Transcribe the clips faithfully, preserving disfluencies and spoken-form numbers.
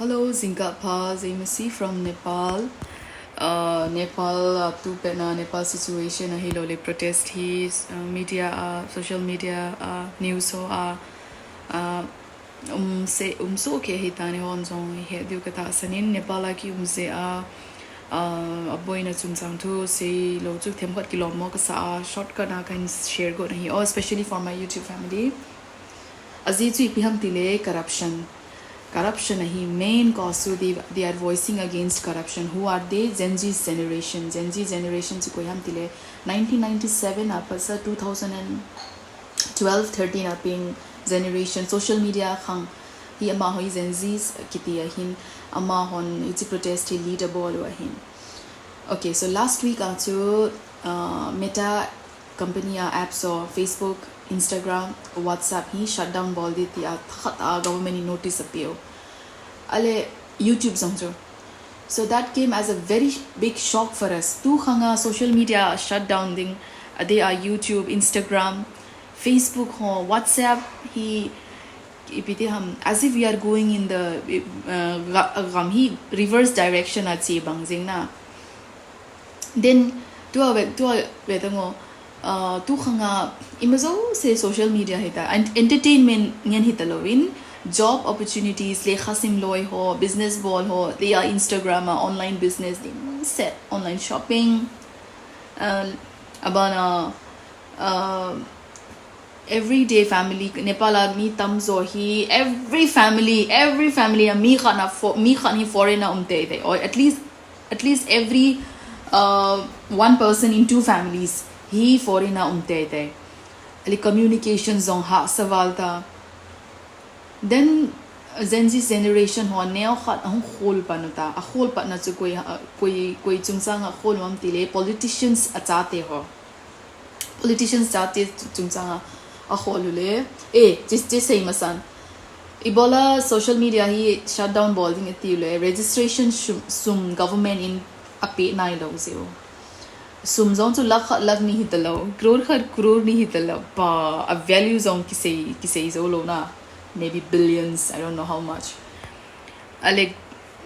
Hello, jingkah pha, Zeimasi from Nepal. Uh, Nepal, uh, tupet na Nepal situation ahilou le protest hi, uh, media, uh, social media, uh, news ho, uh, uh, um, se, um, so ke hi tani hon jong he diu ka tahsan in Nepal a ki um se a, uh, aboina chungchang thu seilou chu themkhat kilom mo ka sa a, shortcut a kan share got na hi, oh, especially for my YouTube family. Ajeh chu ipi ham tile corruption. Corruption ahi main cause chu they, they are voicing against corruption. Who are they? Gen Z generation. Gen Z generation chu koi ham tile nineteen ninety-seven a pat sa two thousand and twelve thirteen a peng generation social media khang hi amaho hi Gen Z kiti ahin amahon hiche protest hi lead abol u ahin. Okay, so last week a chu, uh, Meta company a apps ho, Facebook, Instagram, WhatsApp hi shutdown bol ding tia khat a government in notice apeh u. Ale YouTube jong chu. So that came as a very big shock for us. Tu khang a social media shutdown ding, adeh a YouTube, Instagram, Facebook ho, WhatsApp hi ipi ti ham, as if we are going in the, uh, ga-, gam hi reverse direction a che bang jing na. Then, tua ve, tua ve ta ngo, uh, tu khang a, ima jouse social media hi ta, en-, entertainment ngen hi ta lou in, job opportunities, lekha sim loi ho, business bol ho, they are Instagram a, online business, ding set, online shopping, uh, abana, uh, everyday family, Nepal a mi tamjo hi, every family, every family a mi khat na fo-, mi khat hi foreign a um teitei, or at least, at least every, uh, one person in two families hi foreign a um teitei. Ali communication jong hahsa val ta. Then, uh, Gen Z generation ho neo khat ahung khol pan u ta, akhol patna chu koi, uh, koi, koi chungchang a khol u ham tile politicians achate ho. Politicians chate chungchang a, akhol u le. Eh, che, che sei masan. Ibola social media hi shutdown bol ding ati u le, registration sum, sum government in apeh nailou jeh u. Sum jong chu lakh khat lakh ni hi ta lou, crore khat crore ni hi ta lou. Pa, a value jong kisei, kisei jou lou na. Maybe billions, I don't know how much. Ale,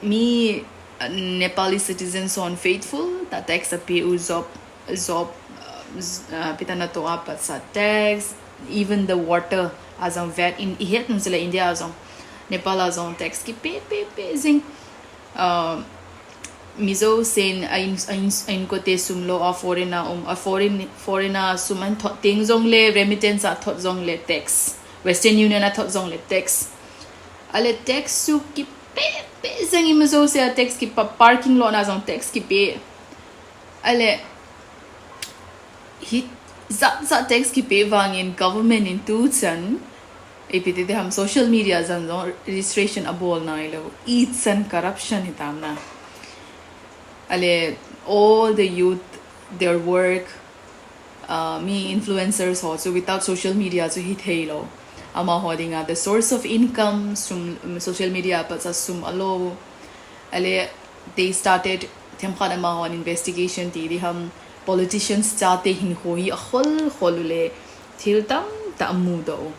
mi, uh, Nepali citizens hon faithful ta tax apeh u, job, job, uh, z-, uh, ipi ti natoh a pat sa tax, even the water a jong VAT in, ihet nom sile India a jong, Nepal a jong tax kipe, pe, pe jing. Uh, mi jousen a in, a in, a inko te sum lou a foreign a um, a foreign, foreign a sum ahin thot teng jong le, remittance a thot jong le tax, Western Union a thot jong le tax. Ale tax chu kipe, pe jeng, ima jouse a tax kipe, parking lot na jong tax kipe. Ale hijat jat tax kipe vangin government in tuchan, ipi ti ti ham, social media jong jong registration abol nailou, ichan corruption hitam na. Ale all the youth, their work, uh, mi influencers ho chu without social media chu hithei lou. Amaho dinga the source of income, sum, social media a pat sa sum alou. Ale they started, themkhat amahon investigation ti di ham, politicians chate hinkho hi akhol khol u le, thil tamtah amudoh u.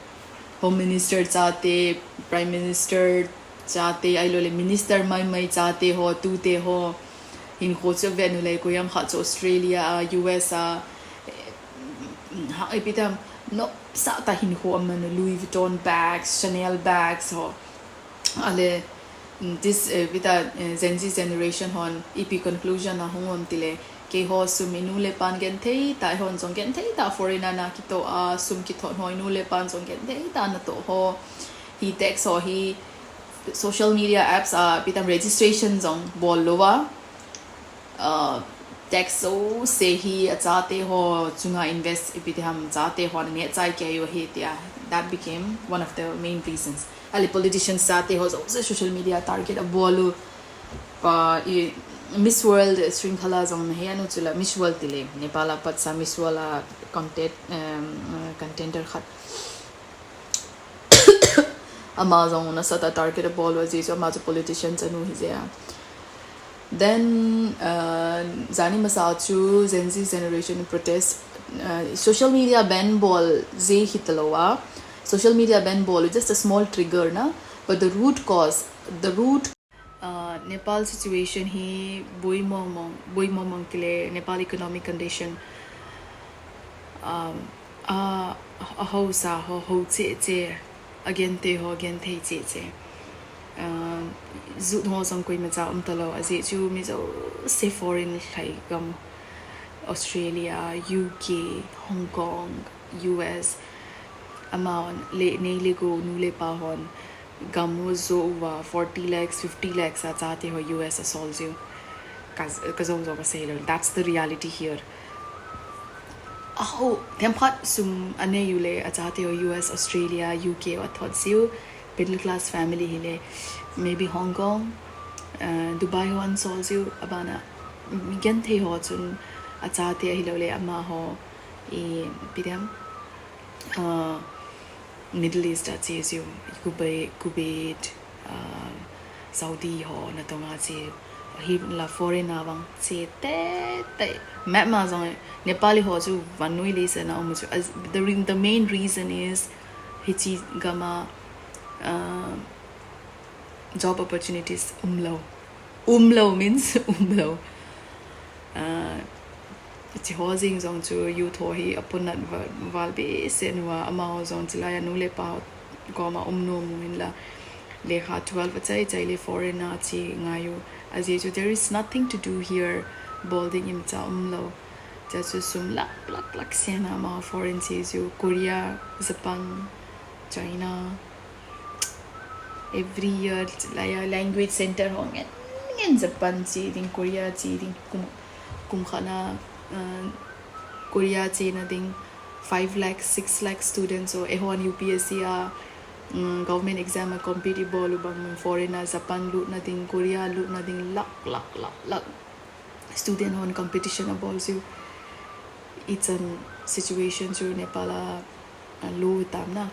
Home Minister chate, Prime Minister chate, ahilou le Minister maimai chate ho, tute ho hinkho chu vet u le, koiham khat chu Australia a, U S a, eh, ha, ipi ti ham, nopsah tah hinkho aman u, Louis Vuitton bags, Chanel bags ho. Ale, mm, this, eh, ipi ti, eh, Gen Z generation hon ipi conclusion ahung um tile, keiho sum inu le ipan genthei tah, eihon jong genthei tah foreign a na kitoh a, sum kithot ho inu le ipan jong genthei tah natoh ho, hi tax ho hi social media apps a ipi ti ham registration jong bol lou a, uh, tax jouse hi achate ho chunga invest, ipi ti ham, chate hon aneh chai kei u ahi tia, that became one of the main reasons. Ale politicians chate ho jouse social media target abol u. Pa, i, Miss World Shrinkhala jong nahe anu chula, Miss World tile, Nepal a pat sa Miss World a content, um, uh, contender khat. Ama jong nasatah a target abol u ajeh chu ama chu politician chanu hi jeh a. Then, uh, jani masa chu Gen Z generation protest, uh, social media ban bol jeh hi ta lou a. Social media ban bol u just a small trigger na, but the root cause, the root Uh, Nepal situation hi boi mong mong, boi mong mong tile Nepal economic condition, um, a, a hausa ho, ho che che, a gente ho, gente che che. Um, zut ho zong koi macha um talo, a zi chu mi zo se foreign lai gam, Australia, U K, Hong Kong, U S, amount le nei le go nu le pa hon. Gam u zo uva forty lakhs, fifty lakhs a chate ho U S a sol ziu. Ka, ka zong zong ka sei lo. That's the reality here. Aho, themkhat sum a nei u le a chate ho U S, Australia, U K a thot ziu. Middle class family hi le. Maybe Hong Kong, uh, Dubai ho an sol ziu. Abana, mi gen thei ho chun a chate a hi lo le ama ho. I, pidem. Uh, Middle East a che ziu, Kuwait, Kuwait, uh, Saudi ho, na tonga che, hi la foreign a vang che te te. Map ma zong, Nepali ho chu van nui le se na um chu. As the re-, the main reason is hichi gama, uh, job opportunities um lo. Um lo means um lo. Uh, Chi ho zing zong chu youth ho hi a punat va-, val be se nua, ama ho zong chi lai a nu le pa koma um nu mu hin la. Le kha twelve a chai chai le foreign a chi ngai u. A zi chu there is nothing to do here. Bol ding im cha um lo. Cha chu sum lak, lak, lak se na ama foreign chi chu Korea, Japan, China. Every year, la-, language center ho ngen, ngen Japan chi ding, Korea chi ding, kum, kum khat na, uh, Korea chi na ding, five lakh, six lakh students ho, eihon U P S C a, um, government exam a compete i bol u bang, foreign a Japan lut na ding, Korea lut na ding, lak, lak, lak, lak. Student hon competition a bol ziu. I chan situation chu Nepal a, a lo tam na.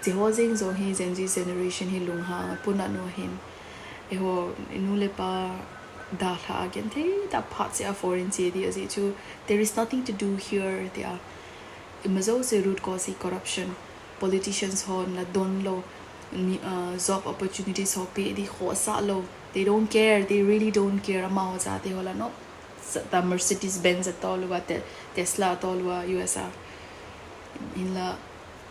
Chi ho zing zong hi Gen Z generation hi lung ha, puna nu hin. Eiho, i nu le pa da hla a gen thei ta phat se a foreign che di a zi chu. There is nothing to do here, ti a. I ma zo se root cause hi corruption. Politicians hon la don lo, ni, uh, job opportunities ho pe di kho sa lo. They don't care. They really don't care. Ama ho cha te ho la no. Sa-, ta Mercedes Benz a tol uva, te-, Tesla a tol uva, U S a. Hin la,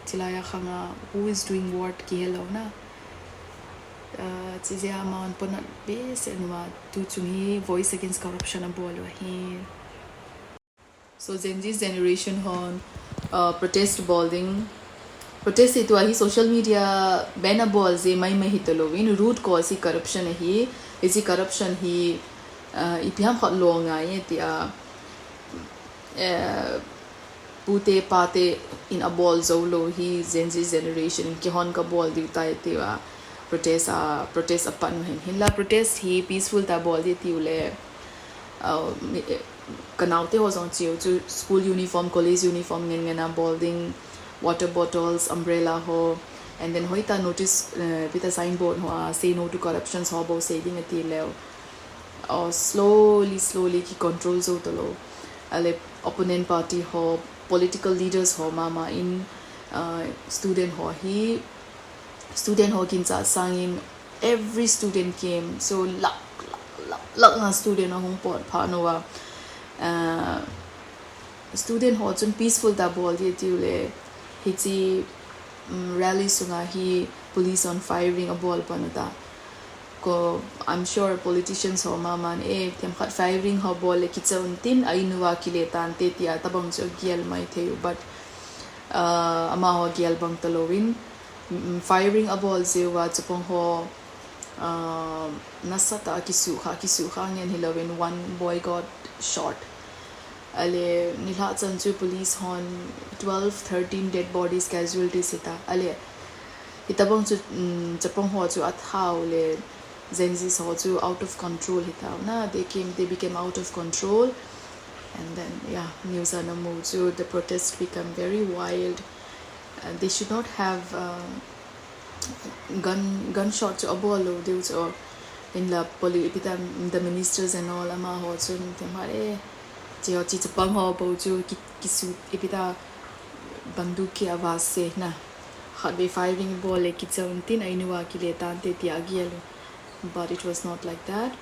chi lai a khang a, who is doing what ki he lo na. Uh, chi zia ama hon puna be se nua, tu chung hi voice against corruption a bol uva hi. So Gen Z generation hon, uh, protest bol ding. Protest hi tua hi social media ban a bol zi mai mai hi ta lo in root cause hi corruption hi, hi zi corruption hi, uh, i pi ham khat lo ngai e ti a, uh, pute pate in a bol zo lo hi Gen Z generation in ki hon ka bol diu tai ti a protest a, protest a pan hin. Hin la protest hi peaceful ta bol di tiu le, uh, mi, eh, ka naute ho zong chiu chu school uniform, college uniform ngen ngen a bol ding, water bottles, umbrella ho, and then hoita notice, eh, pita signboard ho a, say no to corruptions ho bo sei ding a ti leu. Oh, slowly, slowly ki control zo ta lo. Ale opponent party ho, political leaders ho mama in, uh, student ho hi, student ho kin cha sang in every student came. So lak, lak, lak, lak na student a hung pot pha no a. Uh, student ho chun peaceful ta bol di tiu le hi chi, um, rally sunga hi police on firing a bol pan ta. Ko, I'm sure politicians ho mama in, eh, themkhat firing ho bol le kicha un tin, a inuva kile tante tia tabang chu gial mai thei u, but, uh, ama ho gial bang ta lo in, mm, firing a bol zeu a chapang ho, uh, nasatah a kisu kha, kisu kha ngen hi lo in one boy got shot. Ale, nilhah chan chu police hon twelve, thirteen dead bodies, casualties hita. Ale, hitabang chu, mm, chapang ho chu a thau le Gen Z ho chu out of control hita. Na, they came, they became out of control. And then, yeah, news a na mu chu the protest become very wild. And they should not have, uh, gun, gunshot chu a bol lo diu chu. In la poli-, ipi ta, the ministers and all, ama ho chun, themkhat e, chi ho chi chapang ho bo chu ki, kisu, ipi ta, banduk ki a va se na. Khat ve firing bol le kicha un tin, a inuva kile tante tia gial u. But it was not like that.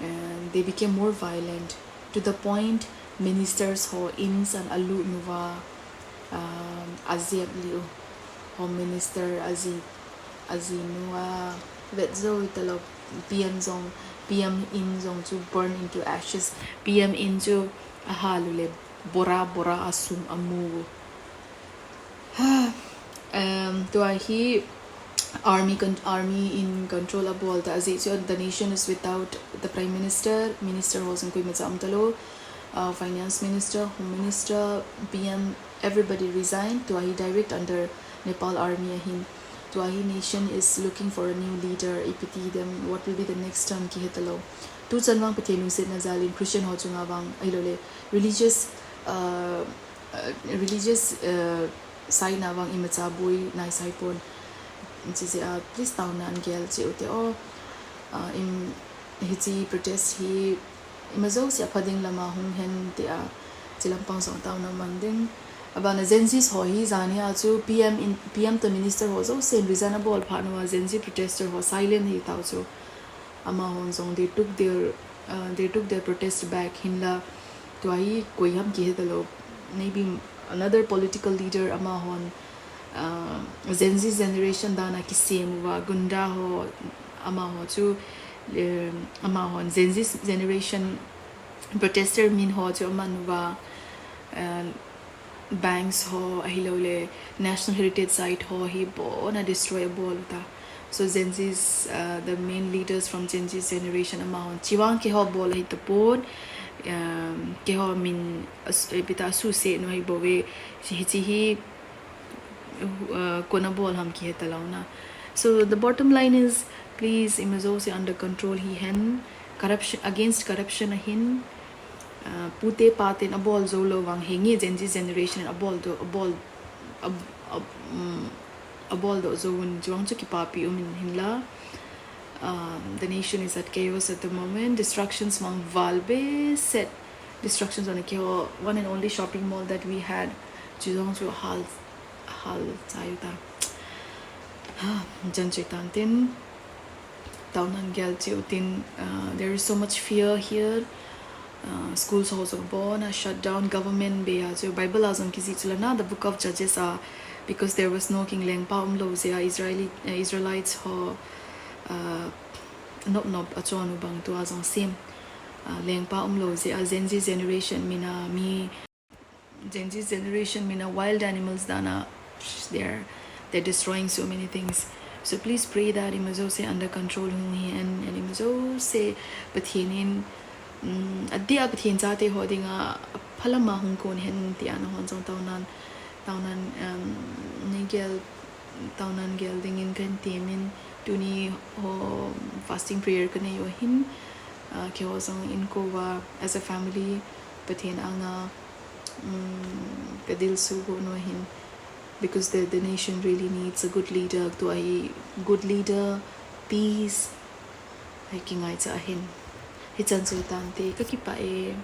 And they became more violent to the point ministers ho in san alu nuva, um, ajep liu. Home Minister aji, aji nuva vetzo italo, P M jong, P M in jong chu burn into ashes. P M in chu ahalu le bora bora asum amu. Um, tua hi army con-, army in control abol ta, ajeh chu the nation is without the prime minister, minister ho jong koima cha um talo, uh, finance minister, home minister, P M, everybody resigned. Tua hi direct under Nepal army ahin. Tua hi nation is looking for a new leader. Ipi ti dem, what will be the next turn kihe talo. Tu chan vang Pathen lungsetna jal in Christian ho chunga vang ahilou le religious, uh, uh, religious, uh, side na vang imacha boi nai sai pon. Chijeh a, please taona in gel cheh u te o. Uh, in hiche protest hi ima jouse apha ding lama hung hen tia, chilam pang jong taona man ding. Abana Gen Zs ho hi jani a chu P M in, P M to minister ho jouse in resign abol phat uva Gen Z protester ho silent hi tao chu. Amahon jong they took their, uh, they took their protest back hinla. Tua hi koi ham kihe talo. Maybe another political leader amahon, uh, Gen Z generation dan a kisem uva gunda ho amaho chu, um, amahon Gen Z generation protester min ho chu aman uva, uh, banks ho ahilou le National Heritage Site ho hi abon a destroy abol u ta. So Gen Zs, uh, the main leaders from Gen Z generation amahon chivang keiho bol ahi tapon, um, keiho min as-, eh, ipi ta asuse nu ahi bouve, hiche hi, uh, kona bol ham kihe talo na. So the bottom line is, please, ima jouse under control hi hen, corruption, against corruption ahin, uh, pute paten abol jou lou vang hi nge Gen Z generation in abol doh, abol, ab-, ab-, um, abol doh jou un, chuang chu kipapi um in hinla. Um, the nation is at chaos at the moment. Destructions mang val behseh. Destructions on a keiho, one and only shopping mall that we had. Chu jong chu hal, hal chai u ta. Ha, jan chui tan tin. Taona in gel cheh u tin, uh, there is so much fear here. Uh, schools ho jong abon a shut down, government bei a chu Bible a jong kijih chu la na, the book of Judges a, because there was no king, lengpa umlou jeh a Israeli, uh, Israelites ho, uh, nop nop achon u bang tua jong sim. Uh, lengpa umlou jeh a Gen Z generation min a mi Gen Z generation min a wild animals dan a, they're, they're destroying so many things. So please pray that ima jouse under control hung hi hen, and ima jouse Pathen in, um, adeh a Pathen chate ho dinga aphalam a hung kon hen tia nahon jong taonan, taonan, um, nei gel, taonan gel dingin kahin temin, tuni ho fasting prayer kanei u ahin, uh, keiho jong in kouva as a family Pathen anga, um, kadilsu go nu ahin, because the, the nation really needs a good leader. Tua hi good leader, peace hi kingaicha ahin. Hichan chu tante, kakipah e.